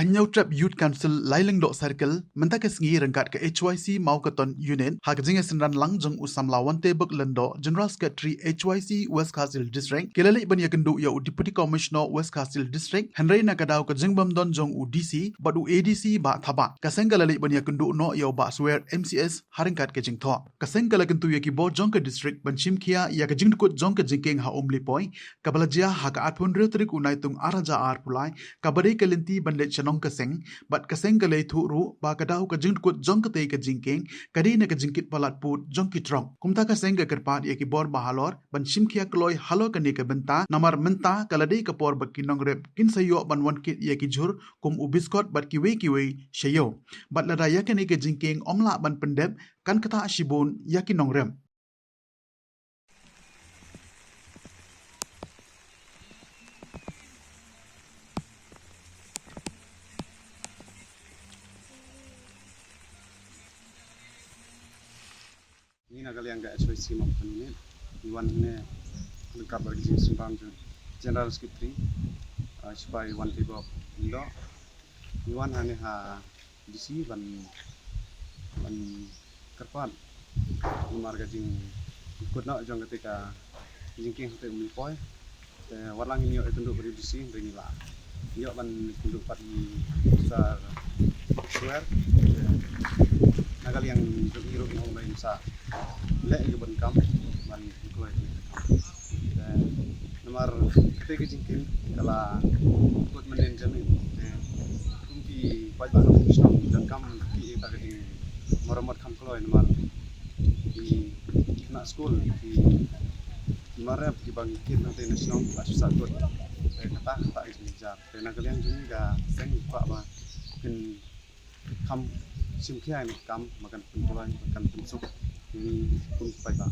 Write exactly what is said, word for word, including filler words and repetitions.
Hynñiewtrep Youth Council Lailingdoh Circle mynta ka sngi ryngkat ka H Y C Mawkaton Unit ha ka jingïasynran lang jong u samla Wantebok Lyngdoh, General Secretary H Y C West Khasi Hills District, ki la leit ban ïakynduh ïa u Deputy Commissioner West Khasi Hills District, hynrei na ka daw ka jingbym don jong u D C bad u A D C Bah Thabah, ka seng ka la leit ban ïakynduh noh ïa u Bah Swer M C S ha ryngkat ka jingthoh. Ka seng ka la kyntu ïa ki bor jong ka district ban shim khia ïa ka jingdkut jong ka jingkieng ha Umlipoi, kaba la jia ha ka arphew hynriew tarik u Naitung ar hajar arphew lai, kaba dei ka lynti ban leit sha nong ka seng, bad ka seng ka la ïathuh ruh ba ka daw ka jingdkut jong katei ka jingkieng ka dei na ka jingkit palat pud jong ki trok. Kumta ka seng ka kyrpad ïa ki bor ba halor ban shim khia kloi halor kane ka bynta, namar mynta ka la dei ka por ba ki nongrep kin sa ïoh ban wan kit ïa ki jhur kum u biskot bad kiwei kiwei sha ïew. Bad lada ïa kane ka jingkieng ym lah ban pyndep, kan ktah shibun ïa ki nongrep. Ngi na ka liang ka H Y C Mawkaton Unit, ngi wan hangne ryngkat bad ka jingsynran jong General Secretary, uh, Sipai Wantebok Lyngdoh. Ngi wan hangne ha D C ban, ban kyrpad namar ka jingkut noh jong katei ka jingkieng hatei Umlipoi. Te wat la ngin ïoh ïakynduh bad u D C, hynrei ngi la ïoh ban ïakynduh pat ïa u Sir Swer. Te na ka liang jong ngi ruh ngi ong ba ngin sa leh ïa ka bun kam ban kloi. Te namar katei ka jingkieng ka la kut mynnin jong ngi. Te kum ki paidbah nongshong donkam ki ïa ka jingmaramot kham kloi namar ki khynnah skul, ki nongrep kiba ngi kit hangtei na shnong la shu sah kut. Te kata kata ka jingjynjar. Te na ka liang jong ngi ka seng ngi kwah ba kin kham shim khia ïa kane ka kam ba kan pynkloi, ba kan pynsuk ïa ngi kum ki paidbah.